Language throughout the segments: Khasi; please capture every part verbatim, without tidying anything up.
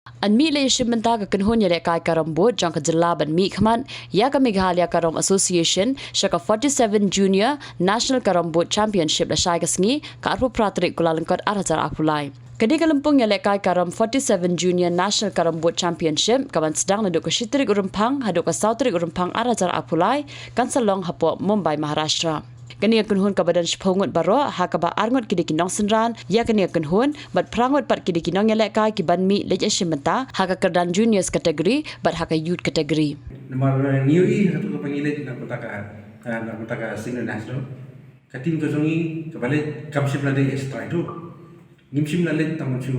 An mih leit ïashim bynta ka kynhun ïalehkai carrom board jong ka jylla ban mihkhmat ïa ka Meghalaya Carrom Association sha ka forty-seven Junior National Carrom Board Championship lashai ka sngi, ka arphew phra tarik Kyllalyngkot ar hajar arphew lai. Kane ka lympung ïalehkai carrom forty-seven Junior National Carrom Board Championship ka ban sdang naduh ka shi tarik u Rymphang haduh ka saw tarik u Rymphang ar hajar arphew lai, kan sa long hapoh Mumbai, Maharashtra. Kane ka kynhun kaba don shiphew ngut baroh, ha kaba ar ngut ki dei ki nongsynran ïa kane ka kynhun, bad phra ngut pat ki dei ki nongïalehkai ki ban mih leit ïashim bynta ha ka kyrdan juniors category bad ha ka youth category. Namar, eh, ngi ïohi ha katu kaba ngi leit na ka bynta ka, eh, na ka bynta ka senior national, ka team ka jong ngi kaba leit kam shym la dei extra itu. Ngim shym la leit tang ban shu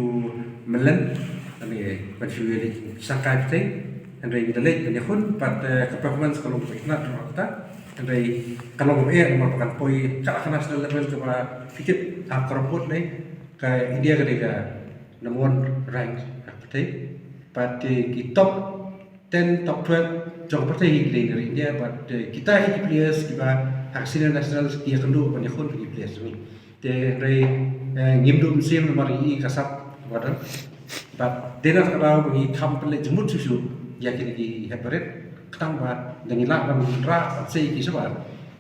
mlien, lane ban shu ïaleit shangkai pyrthei. Hynrei ngi la leit ban ïakhun, bad, eh, ka performance ka long kaba itynnad ruh ha kata. Hynrei ka long kaba eh namar ba kan poi ka, ka national level kaba phi tip ha carrom board ne, ka India ka dei ka number one rank ha pyrthei. Bad, eh, ki top ten, top twelve jong ka pyrthei hi ki dei na ri India, bad, eh, kita hi ki players kiba ha ka senior nationals ki ïakynduh ban ïakhun bad ki players jong ngi. Te hynrei, eh, ngim duh mynsiem namar ngi i ka sap kaba don. Bad dei na kata ka daw ba ngi kham pynleit jingmut shuh shuh ïa kine ki hep barit, khnang ba da ngi lah ban rah ban sei ki shabar,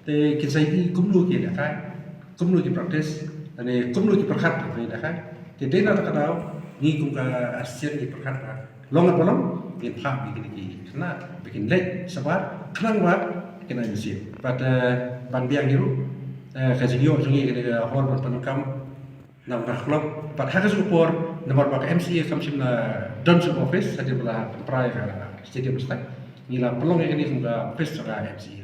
te kin sa i kumno ki ïalehkai, kumno ki practice, lane kumno ki pyrkhat ban ïalehkai. Te dei na kata ka daw ngi kum ka association ngi pyrkhat ba long ba long, ngin phah ïa kine ki khynnah ba kin leit shabar, khnang ba kin ai mynsiem. Bad, eh, ban biang hi ruh, eh, ka jingïoh jong ngi kane ka hall ban pyndonkam na ka club. Bad ha ka juh ka por, namar ba ka M C A kam shym la don shuh office, hadien ba la pynpra ïa ka stadium mynstep, ngi la pynlong ïa kane kum ka office jong ka M C A.